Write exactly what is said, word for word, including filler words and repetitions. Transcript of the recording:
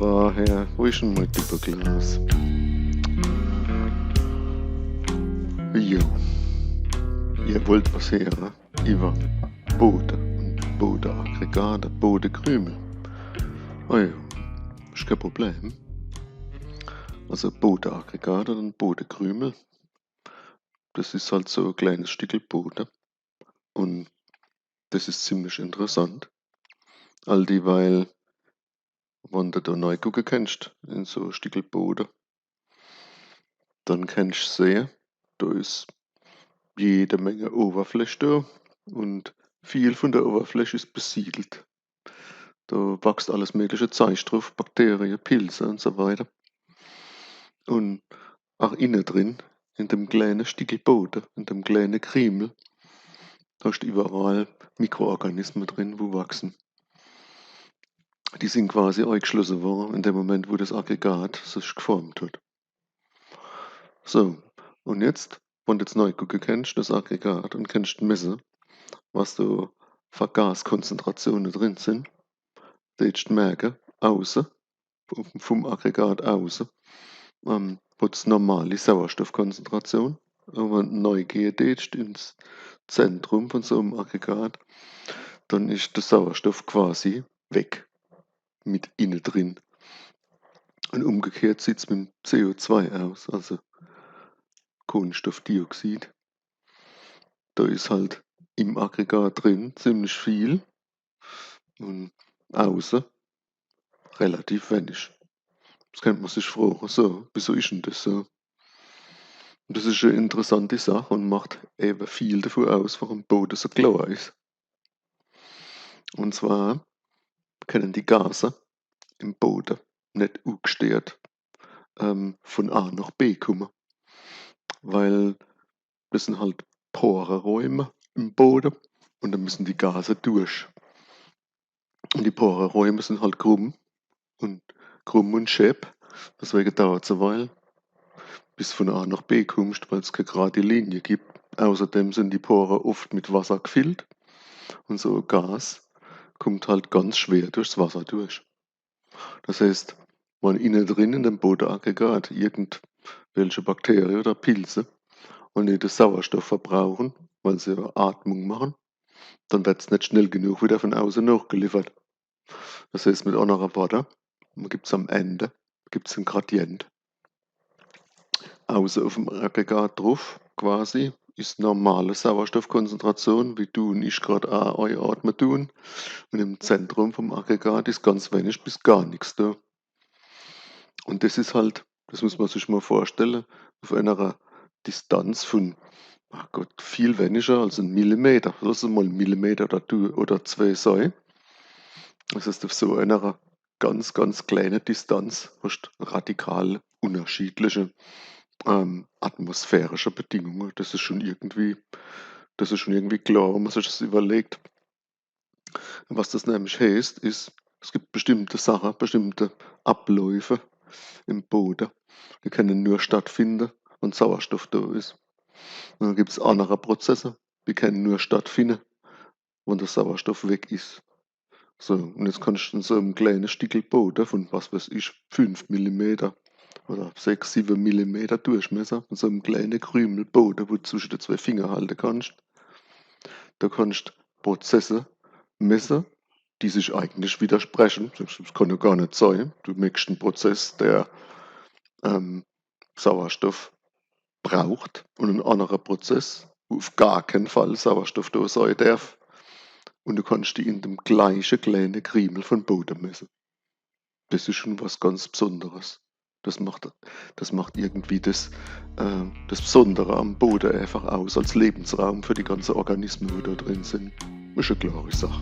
Woher, wo is dann mei Dippeklaas? Jo. Ihr wollt was heere iwwer Bode un Bodeaggregate, Bodekrümel. Ah jo, is kee Problem. Also Bodeaggregate un Bodekrümel, das is halt so e kleines Stickel Bode. Un das is ziemlich interessant. All dieweil, wann de do nei gucke kennscht in so e Stickel Bode, dann kennscht sehe, do is jede Menge Oberfläch do un viel vun der Oberfläch is besiedelt. Do wachst alles mögliche Zeich druf, Bakterie, Pilze un so weiter. Un ach inne drin, in dem kleine Stickel Bode, in dem kleine Krümel, do hoscht iwwerall Mikroorganisme drin, wo wachsen. Die sin quasi eigeschlosse worre in dem Moment, wo das Aggregat sich geformt hat. So, un jetzt, wann de jetzt nei gucke kennscht, das Aggregat, un kennscht messe, was do für Gaskonzentratione drin sin, deetscht merke, auße, vum, vum Aggregat auße, ähm, hot's normal die Sauerstoffkonzentration. Un wann de nei gehe deetscht ins Zentrum vun so em Aggregat, dann is de Sauerstoff quasi weg mit inne drin. Un umgekehrt sieht's mit dem C O zwei aus, also Kohlenstoffdioxid. Do is halt im Aggregat drin ziemlich viel un auße relativ wenig. Jetzt kennt mer sich froge, so, wieso is dann das so? Un das is e interessante Sach un macht ewe viel dafür aus, warum Bode so klar is. Un zwar kenne die Gase im Bode net ugesteert, ähm, vun A nach B kumme, weil das sin halt Poreräume im Bode un do müssen die Gase durch. Un die Poreräume sin halt krumm un krumm un scheef, deswege dauert's e Weil, bis vun A nach B kummscht, weil's kee gradi Linie gibt. Außerdem sin die Pore oft mit Wasser gefüllt un so e Gas kummt halt ganz schwer durchs Wasser durch. Das heißt, wann inne drin in dem Bodeaggregat irgendwelche Bakterie oder Pilze un net de Sauerstoff verbrauche, weil se Atmung mache, dann werd's net schnell genug widder vun auße nochgeliefert. Das heißt, mit annere Worte, mer gibt's am Ende, gibt's en Gradient. Auße uf em Aggregat druf quasi is normale Sauerstoffkonzentration, wie du un ich grad a eiatme dun. Un im Zentrum vum Aggregat is ganz wenig bis gar nix do. Un das is halt, das muss mer sich mol vorstelle, uf enere Distanz vun, ach Gott, viel weniger als en Millimeter. Lass es mol en Millimeter oder du-, oder zwee sei. Das heißt, uf so enere ganz, ganz kleine Distanz hoscht radikal unnerschiedliche, ähm, atmosphärische Bedingunge. Das is schun irgendwie, das is schun irgendwie klar, wenn mer sich das iwwerlegt. Was das nämlich heißt, is, es gibt bestimmte Sache, bestimmte Abläufe im Bode, die kenne nur stattfinde, wann Sauerstoff do is. Un dann gibt's annere Prozesse, die kenne nur stattfinde, wann de Sauerstoff weg is. So, un jetzt kannscht in so em kleine Stickel Bode vun, was weiß ich, fünf Millimeter oder sechs, siwwe Millimeter Durchmesser, in so em kleine Krümel Bode, wo du zwische de zwee Finger halte kannscht, do kannscht Prozesse messe, die sich eigentlich widerspreche. Das kann jo gar net sei. Du merkscht en Prozess, der, ähm, Sauerstoff braucht un en annere Prozess, wo uf gar kee Fall Sauerstoff do sei derf. Un du kannscht die in dem gleiche kleine Krümel vun Bode messe. Das is schun was ganz Besonderes. Das macht, das macht irgendwie das, äh, das Besondere am Bode einfach aus als Lebensraum für die ganze Organisme, wo do drin sin. Is e klare Sach.